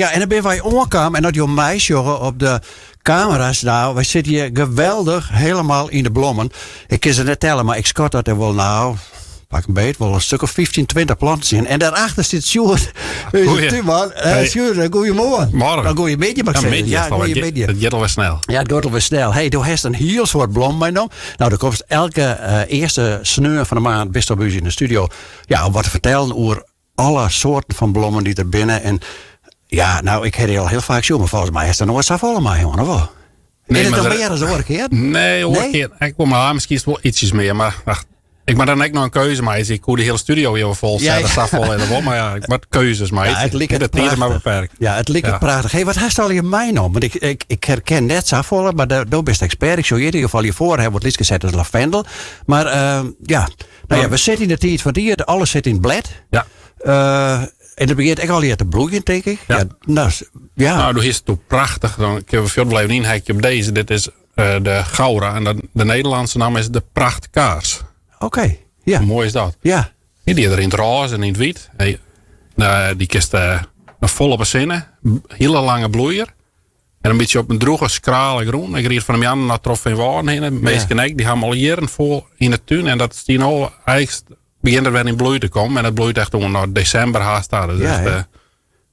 Ja, en dan binne wy oankaam en as jo my sjogge op de kamera's, nou, wy sitte hjir geweldich helemaal yn de blommen. Ik kin se net telle, mar ik skat dat der wol, nou, pak 'm beet, wol in stuk of 15, 20 planten syn. En daarachter sit Sjoerd, Goeie. tuinman. Hey. Sjoerd, goeiemoarn. Morgen. Nou, goeiemiddei, mag ik Ja, sizze. middei Ja, is het al. goeiemiddei. Het giet alwer snel. Ja, it giet alwer snel. Hey, do hast in hiel soad blommen meinommen. Nou, do komst elke earste sneon fan de maand bist by ús yn de studio. Ja, om wat te fertellen oer alle soarten fan blommen dy't der binne. En ja, nou, ik ha dy al hiel faak sjoen, mar folgens my hast der noait safolle meihân, of wol? Nee, is it mar dan der- mear as de oare kear? Nee, oare Nee? kear. Ik kom maar miskien is it wol ytsjes mear, mar ach, ik moat dan ek noch in keuze meitsje. Ik koe de hiele studio hjir wol fol sette, Ja, ja. sa fol is it wol, mar ja, ik moat keuzes meitsje. Ja, it liket De tiid is mar prachtich. beperkt. Ja, it liket Ja. prachtich. Hey, wat hast allegear meinommen? Want ik herken net safolle, mar do bist ekspert. Ik sjoch hjir yn ieder gefal hjirfoar ha wat lyts set as lavendel. Mar ja, nou ja, we sitte yn de tiid fan it jier, alles sit yn it blêd. Ja. En it begjint ek allegear te bloeien, tink ik. Ja. Ja, nou, ja. Nou, do hiest it prachtich. Dan kinne we fuort wol even ynheakje op dizze. Dit is de Gaura en de Nederlânske namme is de prachtkaars. Oké, ja. Hoe moai is dat? Ja. Die is der yn it rôze en yn it wyt. Hey, nou, dy kinst noch fol op 'e sinne. Hiele lange bloeier. En in bytsje op in drûge, skrale grûn. Ik ried fan 'e moarn noch troch Feanwâlden hinne. Minsken ek, dy ha al jierren fol yn de tún. En dat stie no eigentlik begjint er wer yn bloei te kommen. En dat bloeit echt oant no desimber haast ta. Dat is echt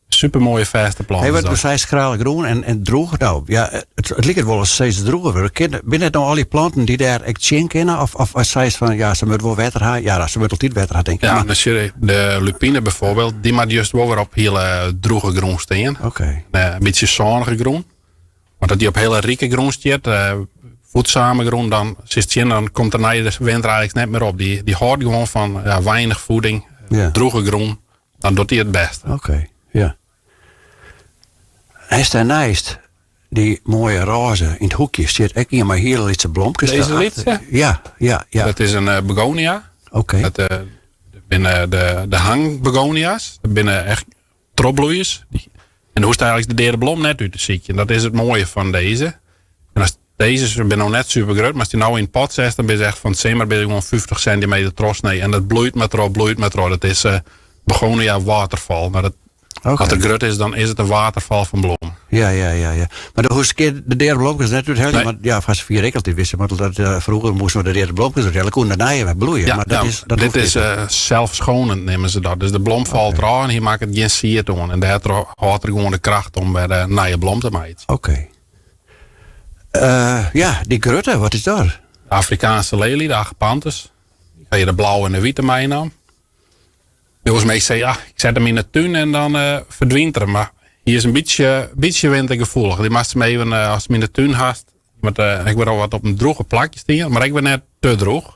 super moaie fêste plant. Hey, is wat dat. do seist skrale grûn en drûch. Nou, ja, it liket wol as steeds drûger wurde. Binne it no al dy planten dy't dêr ek tsjin kinne? Of as seist fan, ja, se moatte wol wetter ha. Ja, se moatte altyd wetter ha, tink ik. Ja, Maar dan sjoch ik de lupine bijvoorbeeld, dy moat juist wol wer op hiele drûge grûn stean. In bytsje sânige grûn. Want as dy op hiele rike grûn stiet, voedzame grûn, dan sitst tsjin, dan komt der nei de winter eigentlik net mear op. Dy hâldt gewoan fan ja, weinich voeding, drûge grûn, dan docht dy it bêste. Oké, ja. Hast dêrneist dy moaie rôze yn it hoekje stiet ek ien mei hiele lytse blomkes. Dizze erachter. lytse? Ja. Dat is in begonia. Dat binne de hangbegonia's. Dat binne echt trochbloeiers. En do hoechst eigentlik de deade blom net út te sykjen. Dat is it moaie fan dizze. En as dizze binne noch net super grut, mar as dy no yn it pot setst, dan binne se echt fan it simmer binne se gewoan 50 sintimeter trochsnee. En dat bloeit mar troch, bloeit mar troch. Dat is begonia waterval. Mar dat, as it grut is, dan is it in waterval fan blom. Ja. Mar do hoechst kear de deade blomkes net útheljen, Nee. want ja, foar safier ik altyd wist, want dat froeger moasten we de deade blomkes úthelje, koene de nije wer bloeie. Ja, mar dat ja, is, dat dit hoecht is, net. zelfschonend neame se dat. Dus de blom falt derôf en hy makket gjin sied oan. En dêrtroch hâldt er gewoan de kracht om wer in nije blom te meitsjen. Oké. Ja, dy grutte, wat is dat? De Afrikaanske lelie, de Agapanthus. Ik ha hjir de blauwe en de wite meinaam. Jonges, ik sei, ja, ik set him yn de tún en dan ferdwynt er. Mar hy is in bytsje wintergefoelich. Dy moatst him even, ast him yn de tún hast, moat ek wer wat op in drûge plakje stean, mar ek wer net te drûch.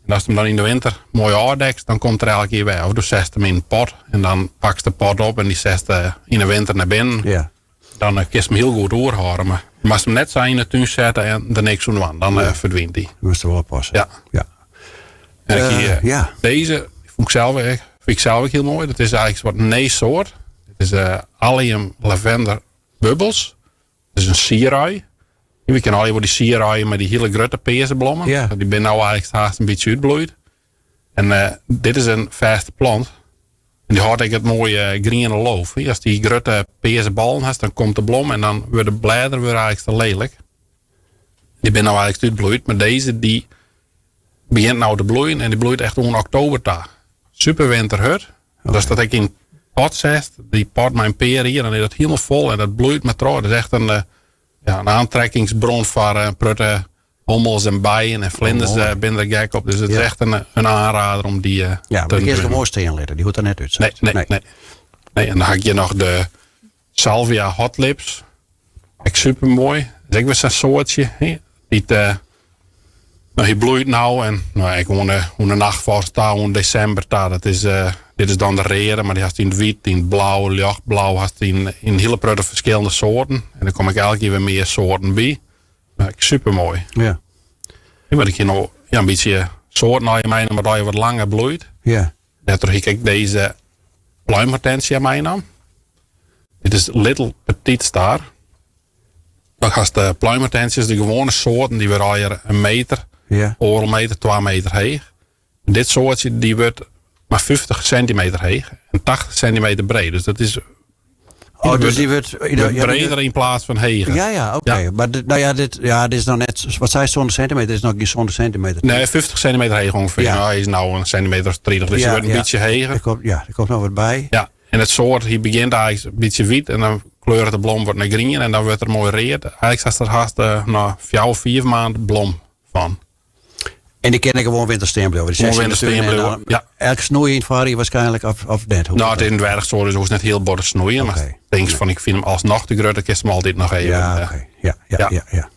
En ast him dan yn de winter moai ôfdekst, dan komt er elk jier wer. Of do setst him yn in pot en dan pakst de pot op en dy setst yn de winter nei binnen. Dan kinst him hiel goed oerhâlde. Mar moatst him net sa yn de tún sette en der niks oan dwaan. Dan ferdwynt hy. Moatst der wol op passe. Ja. En ik hie, Dizze fûn ik sels ek, fyn ik sels ek hiel moai. Dat is eigentlik wat in nij soart. It is Allium lavender bubbles. Dat is in sierui. We kenne allegear wol dy sieruien mei dy hiele grutte pearse blommen. Dy binne no eigentlik haast in bytsje útbloeid. En dit is in fêste plant. En dy hâldt ek it moaie griene loof. As dy grutte pearse ballen hast, dan komt de blom en dan wurde de blêderen wurde eigentlik te lelijk. Dy binne no eigentlik útbloeid, mar dizze dy begjint no te bloeien en dy bloeit echt oan oktober ta. Super winterhurd. Dus as dat ek yn pot setst, dy pot mei in pear jier, dan is dat hielendal fol en dat bloeit mar troch. Dat is echt ja, in aantrekkingsbron foar in protte hommels en bijen en vlinders, Oh, moai. binne der gek op. Dus it is echt in oanrieder om dy Ja, mar te dy kinst doen. gewoan stean litte, dy hoecht der net út. Nee, nee, nee. Nee, en dan ha ik hjir noch de Salvia Hot Lips. Ek super moai. Dat is ek wer sa'n soartsje. Hè? Dy't, nou, hy bloeit no en nou, ek oan de nachtfroast ta, oan desimber ta. Dat is, dit is dan de reade, mar dy hast yn it wyt, yn it blau, ljochtblau, hast yn hiele protte ferskillende soarten. En der komme ek elk jier wer mear soarten by. Mar ek super moai. Ja, mar ik hie no, ja, in bytsje soarten allegear meinaam, wat allegear wat langer bloeit. Dêrtroch hie ik ek dizze pluimhortensia meinaam. Dit is Little Petite Star. Dan hast de pluimhortensias, de gewoane soarten, dy wurde allegear in meter, oardel meter, 2 meter heech. En dit soartsje dy wurdt mar 50 sintimeter heech en 80 sintimeter breed. Dus dat is Oh, dus dy wurdt breder yn plaats fan heger. Ja, ja, oké. Ja. Mar dit, no ja, dit, ja, dit is noch net, wat seist, 70 sintimeter is noch gjin 70 sintimeter. Nee, 50 sintimeter heech ûngefear. Ja. Nou, hy is no in sintimeter of 30, dus hy wurdt in bytsje heger. Der komt, ja, der komt noch wat by. Ja, en it soart, hy begjint eigentlik in bytsje wyt en dan kleuret de blom wat nei grien en dan wurdt er moai read. Eigentlik hast der hast nei fjouwer, fiif maand blom fan. En dy kinne gewoan winter stean bliuwe. Dy Gewoan winter stean bliuwe, ja. Elk snoeie yn it foarjier waarskynlik of, of net? Hoe nou, it is in dwerchsoart, dus hoechst net hiel bot te snoeien. Mar tinkst fan ik fyn him alsnoch te grut, dan kinst him altyd noch even. Ja, oké. Ja, ja, ja, ja.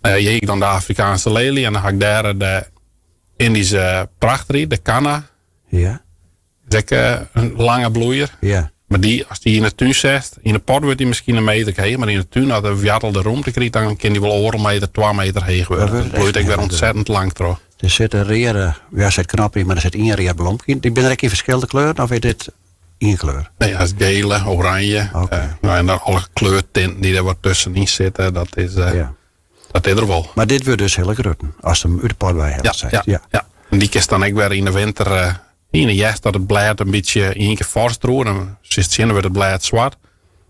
Hjir hie ik dan de Afrikaanske lelie en dan ha ik dêr de Indyske prachtrie, de canna. Ja. Is ek in lange bloeier. Ja. Mar dy, ast dy yn de tún setst, yn de pot wurdt dy miskien in meter heech, mar yn de tún, as de woartel de rûmte krijt, dan kin dy wol oardel meter, twa meter heech wurde. Dat bloeit ek wer ontzettend lang troch. Der sit in reade, ja, sit knop yn, mar der sit ien read blomke yn. Dy binne der ek yn ferskillende kleuren of is dit ien kleur? Nee, dat is gele, oranje. Oké. Nou, en dan alle kleurtinten dy't der wat tuskenyn sitte, dat is, dat is der wol. Mar dit wurdt dus hiele grutten, ast him út de pot wei hellest, ja, ja, ja. En dy kinst dan ek wer yn de winter, yn de hjerst dat it blêd in bytsje yn ien kear foarst roer, dan sitst tsjin, dan wurdt it blêd swart.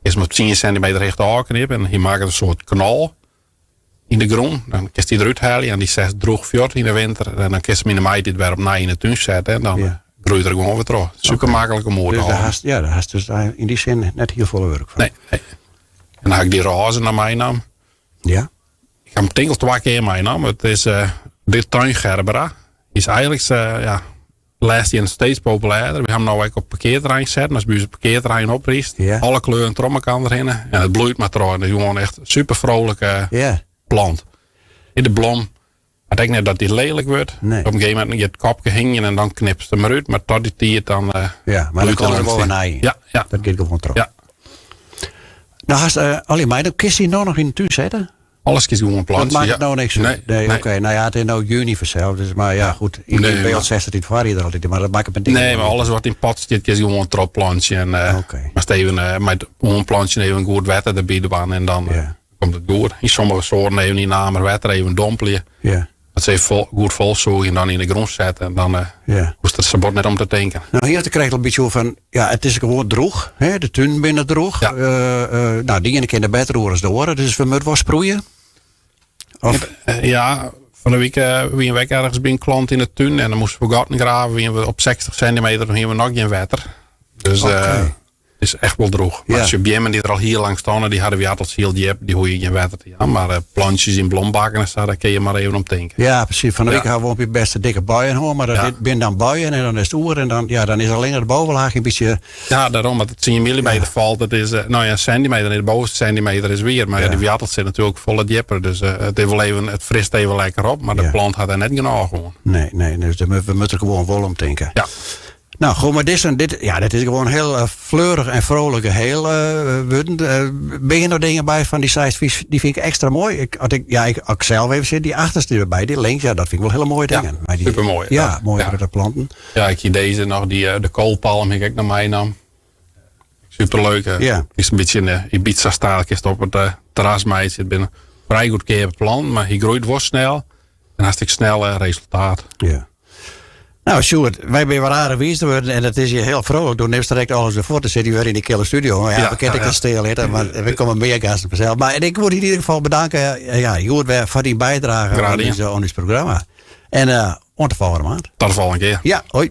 Kinst him op tsien sintimeter hichte ôfknippe en hy makket in soart knol yn de grûn. Dan kinst dy derút helje en dy setst drûch fuort yn de winter. En dan kinst him yn de maitiid wer opnij yn de tún sette en dan groeit er gewoan wer troch. Super maklik om oer te Dus daar hast, ja, daar hast dus yn dy sin net hiel folle wurk foar. Nee, nee. En dan ha ik dy rôze noch meinaam. Ja. Ik ha him tink al twa kear meinaam. It is de tuingerbera. Is eigentlik, ja, de lêste jierren steeds populêrder. We ha him no ek op parkearterrein setten. Ast by ús op parkearterrein oprydst, alle kleuren troch elkoar hinne. En it bloeit mar troch. En it is gewoan echt super vrolijke plant. In de blom. Ik tink net dat dy lelik wurdt. Nee. Op in gegeven momint giet it kopke hingjen en dan knipst him derút. Mar tot dy tiid dan. Ja, mar dan komt der wol wer nij yn. Ja, ja. Dat giet gewoan troch. Ja. No hast uh, allee, mar dan kinst dy no noch yn de tún sette? Alles kinst gewoan plantsje. Dat makket no niks út. Nee, nee, oké. No ja, it is no juny fansels, dus, mar ja, goed. Yn nee, beeld 60 yn it foarjier der altyd, mar dat makket my Nee, mar alles wat yn pot stiet, kinst gewoan trochplantsje. En, uh, okay. Moatst even uh, mei it oanplantsjen even goed wetter derby dwaan en dan ja. komt it goed. Yn sommige soarten even yn amer wetter even dompelje. Ja. Dat se even vol, goed volzogen en dan yn de grûn sette. En dan ja. hoechst der sa bot net om te tinken. No, hjir krijst al in bytsje oer fan, ja, it is gewoan drûch. Hè? De tunen binne drûch. Ja. No, de iene kin der better oer as de oare. Dus we moatte wol sproeien. Of? Ja, fan de wike wiene we ek ergens by in klant yn de tún en dan moasten we gatten grave. Wiene we op 60 sintimeter, dan hiene we noch gjin wetter. Dus it is echt wol drûch. Mar sjoch, beammen dy't der al hiel lang steane, dy ha de woartels hiel djip, dy hoege gjin wetter te jaan. Mar plantsjes yn blombakken en sa, dêr kinne je mar even om tinke. Ja, presys. Fan de wike ha we op je bêste dikke buien hân, mar dat binne dan buien en dan is it oer en dan, ja, dan is allinnich de bovenlaach in bytsje. Ja, dêrom, as it tsien millimeter falt, dat is, no ja, in sintimeter, nee, de bovenste sintimeter is wier, mar ja, dy woartels sitte natuerlik folle djipper, dus it is wol even, it frist even lekker op, mar de plant hat der net genôch oan. Nee, nee, dus we moatte der gewoan wol om tinke. Ja. No, goed, mar dizze, dit, ja, dit is gewoan hiel eh, fleurich en vrolijk geheel eh, wurden. Eh, binne der noch dingen by fan dy seis, dy fyn ik ekstra moai? Ik, as ik, ja, ik, as ik sels even sit, dy achterste derby, dy links, ja, dat fyn ik wol hiele moaie Ja, dingen. Mei dy, supermoai, Ja, ja. moaie Ja. grutte planten. Ja, ik hie dizze noch, dy, de koolpalm hie ik ek noch meinaam. Superleuk. Ja. Is in bytsje in Ibiza-stijl, kinst op it terras meitsje. It binne frij goedkeape planten, mar hy groeit wol snel. En hast ek snel resultaat. Ja. No, Sjoerd, wy binne wer aardich wiis wurden en dat is hjir hiel vrolijk. Do nimst direkt alles wer fuort, dan sit hy wer yn de kille studio. Mar ja, Ja, we kinne ja, ek ja. stil litte, mar we komme mear gasten fansels. Mar ik wol dy yn ieder gefal bedanke, ja, hjoed wer foar dyn bydrage Graach oan dien. ús, oan ús programma. En uh, oant de folgjende maand. Tot de folgjende kear. Ja, hoi.